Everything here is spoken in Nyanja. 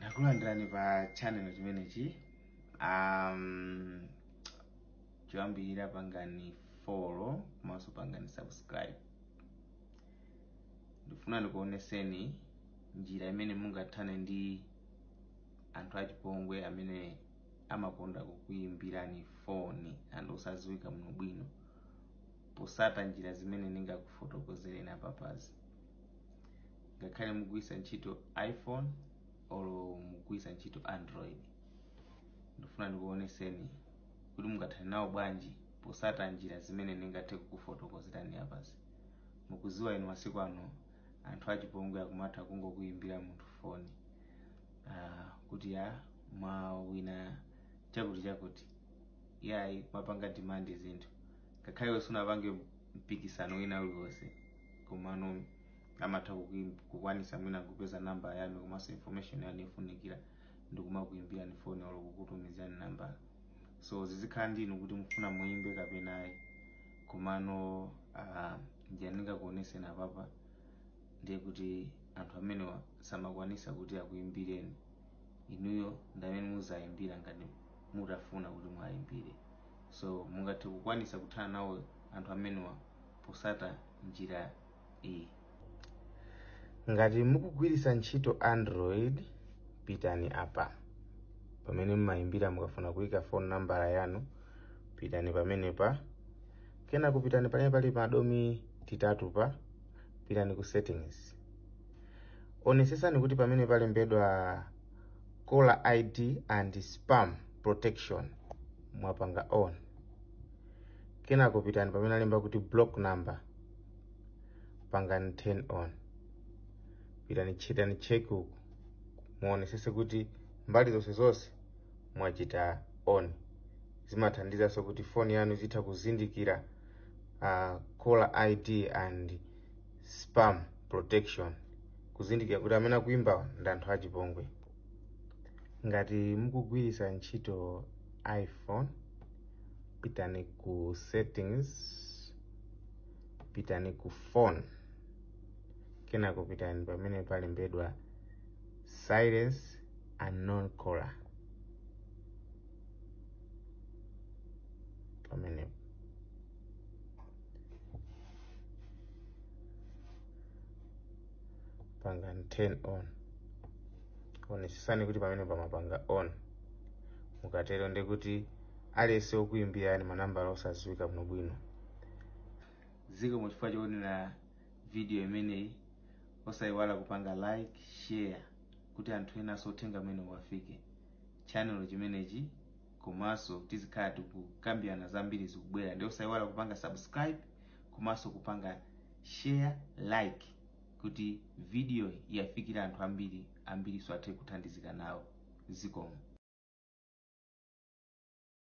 Ndakulandirani pa channel chimenechi. Choyambirira pangani follow komanso pangani subscribe. Ndifuna ndikuoneseni njira imene mungathane ndi anthu achipongwe amene amakonda kukuyimbirani foni anthu osadziwika muno bwino, posata njira zimene ndingakufotokozereni apapazi. Ngakhale mugwiritsa ntchito iPhone olo mugwiritsa ntchito Android, ndifuna ndikuoneseni kuti mungathane nawo bwanji posata njira zimene ndingathe kukufotokozerani apazi. Mukuziwa inu masiku ano anthu achipongwe akumatha kungokuyimbira munthu foni kuti ya mwawina chakuti chakuti, yayi mapanga demand zinthu, ngakhale iwe sunapange mpikisano wina uliwonse, komano amatha kukwanisa mwina kupeza namba yanu komanso information yanu yofunikira ndikumakuyimbirani foni olo kukutumizirani nambala. So zizikhala ndinu kuti mufuna muyimbe kapena ayi, komano njira ndingakuoneseni apapa ndiye kuti anthu amenewa samakwanisa kuti akuyimbireni inuyo, ndamene muzayimbira ngati mutafuna kuti mwayimbire. So mungathe kukwanisa kuthana nawo anthu amenewa posata njira iyi. Ngati mukugwiritsa ntchito Android, pitani apa pamene mumayimbira mukafuna kuyika phone number yanu, pitani pamenepa, kenako pitani pamene pali madomi titatu pa, pitani ku settings. Onesesani kuti pamene palembedwa caller ID and spam protection mwapanga on. Kenako pitani pamene alemba kuti block number, pangani turn on. Pitani chitani check uku, muonesese kuti mbali zonse zonse mwachita on. Zimathandizanso kuti foni yanu izitha kuzindikira caller ID and spam protection, kuzindikira kuti amene akuimba ndi anthu achipongwe. Ngati mukugwiritsa ntchito iPhone, pitani ku settings, pitani ku phone, kenako pitani pamene palembedwa silence unknown caller, pamenepo pangani turn on. Onesesani kuti pamene pamapanga on. Mukatero ndikuti aliyense wokuyimbirani manambala osadziwika bwino bwino. Zikomo chifukwa choonera video imeneyi. Osayiwala kupanga like, share kuti anthu enanso uthenga umene uwafike. Channel chimenechi komanso tizikhala tikukambirana zambiri zikubwera, ndi osayiwala kupanga subscribe komanso kupanga share, like kuti video yafikire anthu ambiri, ambiriso athe kuthandizika nawo. Zikomo.